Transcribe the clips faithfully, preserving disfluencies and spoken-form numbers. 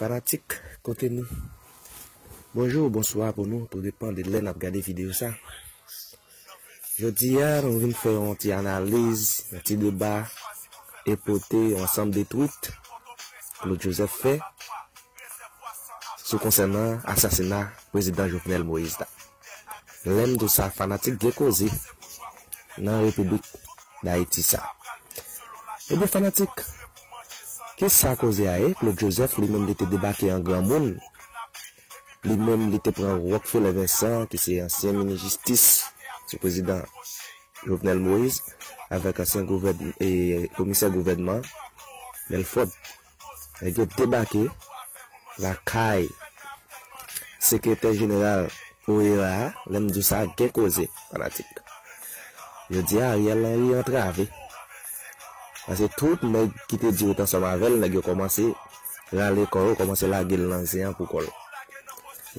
Fanatik, kote nou? Bonjou, bonswa pou nou, tou depan de lè n ap gade videyo sa. Jodi a, nou vin fè yon ti analiz, yon ti deba, e pote yon ansanm de tweet Claude Joseph fè sou konsènan asasina prezidan Jovenel Moïse la. Lè m di w sa, fanatik, gen koze nan Repiblik Dayiti sa. Ebyen, fanatik, kisa koze a ye? Claude Joseph, li menm, li te debake an granmoun. Li menm, li te pran Rockfeller Vincent, ki se ansyen minis jistis sou prezidan Jovenel Moïse, avèk ansyen gouvèn-, e, komisè gouvènman, Belfort. Nèg yo debake lakay sekretè jeneral O E A a, lè m di w sa, gen koze, fanatik. Yo di Ariel Henry antrave. Paske tout nèg ki te di yo t ansanm avè l, nèg yo kòmanse rale kò yo, kòmanse lage l nan zen an pou kò l.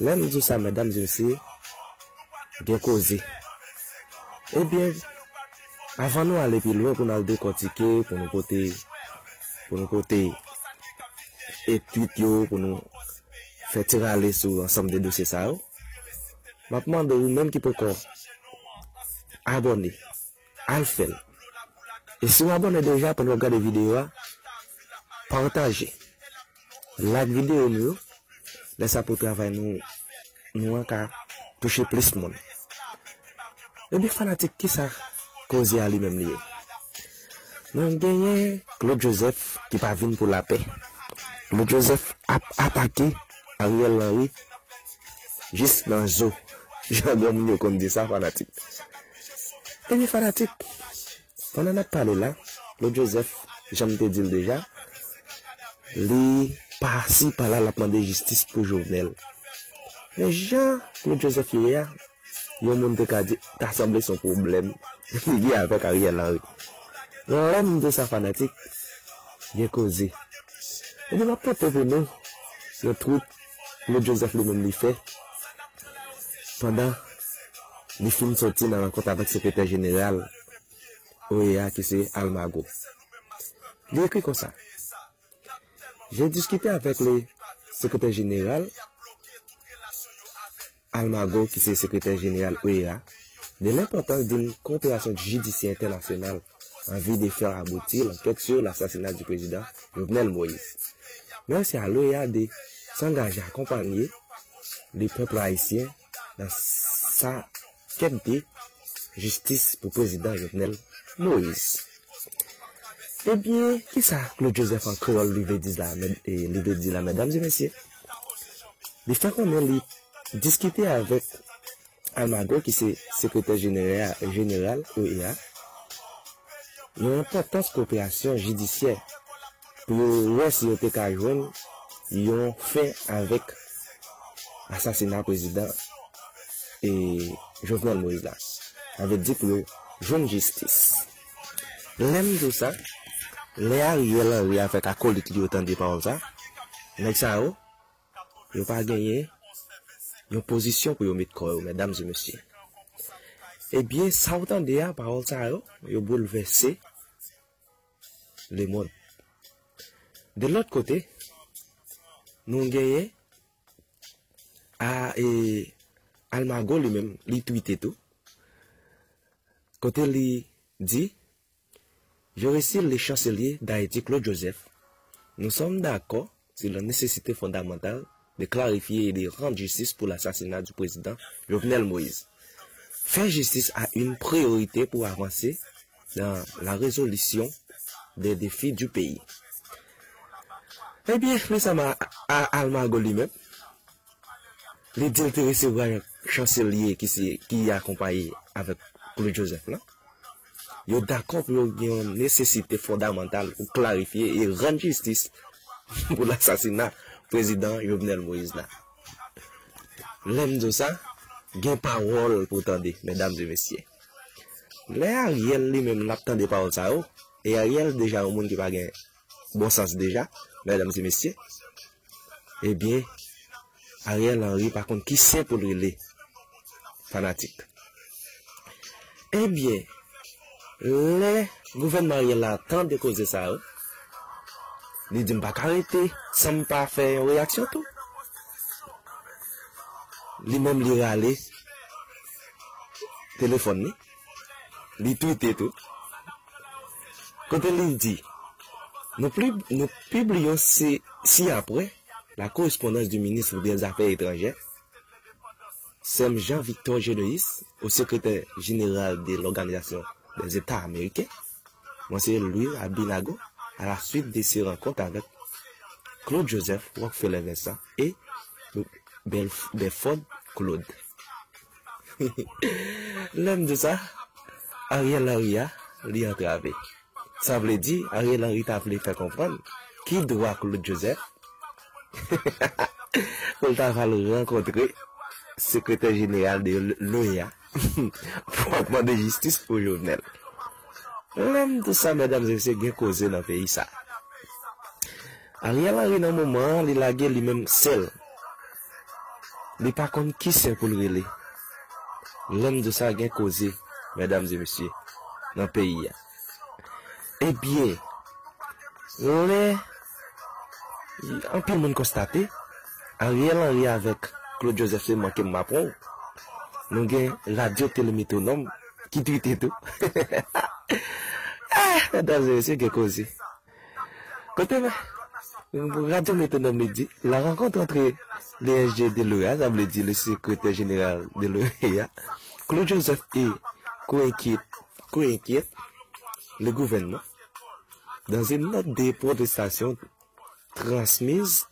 Lè m di w sa, medam e mesye, gen koze. Ebyen, avan nou ale pi lwen pou n al dekòtike, pou nou pote, pou nou pote e tweet yo, pou nou fè ti rale sou ansanm de dosye sa yo, m ap mande ou menm ki poko abòne, al fè l. E si w abòne deja, pandan w ap gade videyo a, pataje, like videyo nou yo. Lè sa pou travay nou, nou an ka touche plis moun. Ebyen, fanatik, kisa koze a li menm li ye? Nou genyen Claude Joseph ki pa vin pou lapè. Claude Joseph ap atake Ariel Henry jis nan zo, jan granmoun yo konn di sa, fanatik. Ebyen, fanatik, pandan n ap pale la, Claude Joseph, jan m te di l deja, li pasi pa la, l ap mande jistis pou Jovenel. Men jan Claude Joseph ye a, yon moun te ka di, ta sanble se yon pwoblèm li gen avèk Ariel Henry. Lè m di sa, fanatik, gen koze. Ebyen, m ap pote pou nou yon tweet Claude Joseph li menm li fè pandan li fin soti nan rankont avèk sekretè jeneral O E A ki se Almagro. Li ekri konsa: J'ai discuté avec le secrétaire général Almagro, qui c'est secrétaire général O E A, de l'importance d'une coopération judiciaire internationale en vue de faire aboutir l'enquête sur l'assassinat du président Jovenel Moïse. Merci à l'O E A de s'engager à accompagner le peuple haïtien dans sa quête de justice pour président Jovenel Moïse. Ebyen, kisa Claude Joseph an kreyòl li vle di la, mèd-, e, li vle di la, medam e mesye? Li fè konnen li diskite avèk Almagro, ki se sekretè jenera-, jeneral O E A, yon enpòtans koperasyon jidisyè pou yo wè si yo te ka jwenn yon fen avèk asasina prezidan e Jovenel Moïse la. Sa vle di pou yo jwenn jistis. Lè m di w sa, lè Ariel Henry avèk akolit li yo tande pawòl sa, nèg sa yo, yo pa genyen yon pozisyon pou yo met kò yo, medam e mesye. Ebyen, sa w tande a, pawòl sa yo, yo boulvèse lemonn. De lòt kote, nou genyen a, e, Almagro li menm, li twite tou, kote li di: Je remercie le chancelier d'Haïti, Claude Joseph. Nous sommes d'accord sur la nécessité fondamentale de clarifier et de rendre justice pour l'assassinat du président Jovenel Moïse. Faire justice a une priorité pour avancer dans la résolution des défis du pays. Ebyen, mesye a, a Almagro li menm, li di l te resevwa yon chanselye ki se, ki akonpaye avèk Claude Joseph lan. Yo dakò pou yo gen yon nesesite fondamantal pou klarifye e rann jistis pou lasasina prezidan Jovenel Moïse la. Lè m di w sa, gen pawòl pou w tande, medam e mesye. Lè Ariel li menm l ap tande pawòl sa yo, e Ariel deja yon moun ki pa gen bon sans deja, medam e mesye, ebyen, Ariel Henry pa konn ki sen pou l rele, fanatik. Ebyen, lè gouvènman Ariel la tande koze sa yo, Li di m pa ka rete san m pa fè yon reyaksyon tou. Li menm li rale telefòn li, li twite tou. Kote li di, nou, pli, nou pibliyon si, si apre la correspondance du ministre des Affaires étrangères, Sèm Jean Victor Généus, au secrétaire général de l'Organisation des États Américains, Monseigneur Luis Abinago, à la suite de ses rencontres avec Claude Joseph, Rockefeller Vincent et Bel- Belford Claude. Lè m di sa, Ariel Henry a, li antrave. Sa vle di, Ariel Henry ta vle fè konprann ki dwa Claude Joseph pou l ta pral rankontre sekretè jeneral de l'OEA pou ap mande jistis pou Jovenel. Lè m di sa, medam e mesye, gen koze nan peyi sa. Ariel Henry nan moman an, li lage li menm sèl. Li pa konn ki sen pou l rele. Lè m di sa, gen koze, medam e mesye, nan peyi a. Ebyen, lè anpil moun konstate, Ariel Henry avèk Claude Joseph, se manke m aprann, nou gen radyo Tele Metronome ki twite tou. Ah, medam e mesye, gen koze. Kote men, radyo Metronome li di, la rencontre entre le S G de l'OEA, sa vle di le secrétaire général de l'OEA, Claude Joseph et co-inquiète, co-inquiète le gouvernement dans une note de protestation transmise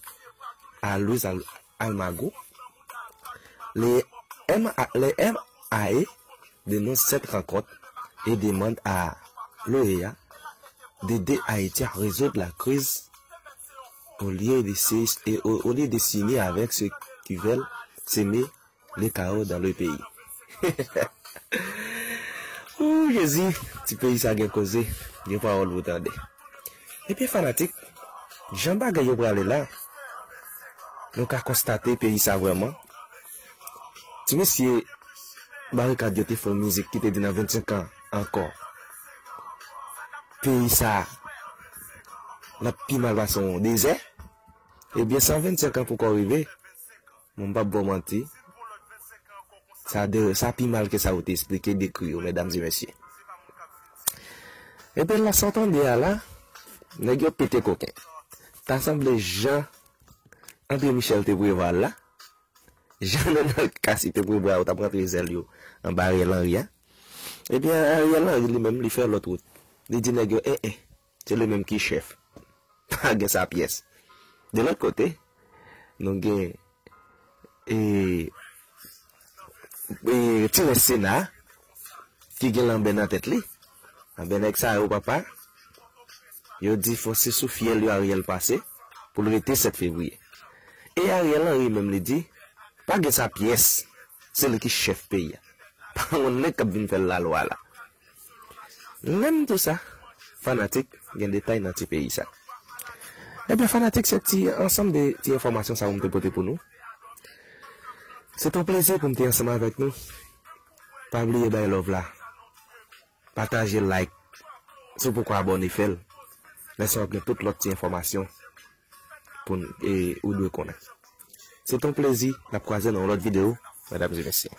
à Luis Al- Almagro, les M A, les M A E dénoncent cette rencontre et demandent à l'OEA d'aider Haïti à résoudre la crise au lieu de se- et au, au lieu de s'unir avec ceux qui veulent semer le chaos dans le pays. Ou Jezi, ti peyi sa gen koze, gen pawòl pou tande. Ebyen fanatik, jan bagay yo prale la, nou ka konstate peyi sa vrèman. Ti mesye Barikad yo te fè yon mizik ki te di nan vennsenk an ankò, peyi sa l ap pi mal pase yon dezè. Ebyen san vennsenk an poko rive. Mwen m p ap ba w manti. Sa de, sa pi mal ke sa ou te esplike, dekri yo, medam e mesye. Epi la sa w tande a la, nèg yo pete koken. Ta sanble jan André Michel te prevwa l la, jan Nenel Cassy te prevwa yo t ap rantre zèl yo anba Ariel Henry a. Ebyen Ariel Henry li menm li fè lòt wout. Li di nèg yo, en en, se li menm ki chèf. Pa gen sa pyès. De lòt kote, nou gen e, e, ti rès Sena ki gen lanbè nan tèt li. Anben nèg sa yo papa, yo di fò se sou fyèl yo Ariel pase pou l rete sèt fevriye. E Ariel Henry menm li di, pa gen sa pyès, se li ki chèf peyi a. Pa yon nèg k ap vin fè l lalwa la. Lè m di w sa, fanatik, gen detay nan ti peyi sa. Ebyen fanatik, se ti ansanm de ti enfòmasyon sa yo m te pote pou nou. Se t yon plezi pou m te ansanm avèk nou. Pa bliye bay love la. Pataje, like. Si w poko abòne, fè l. Lè sa w ap gen tout lòt ti enfòmasyon pou n, e, ou dwe konnen. Se t yon plezi, n ap kwaze nan yon lòt videyo, medam e mesye.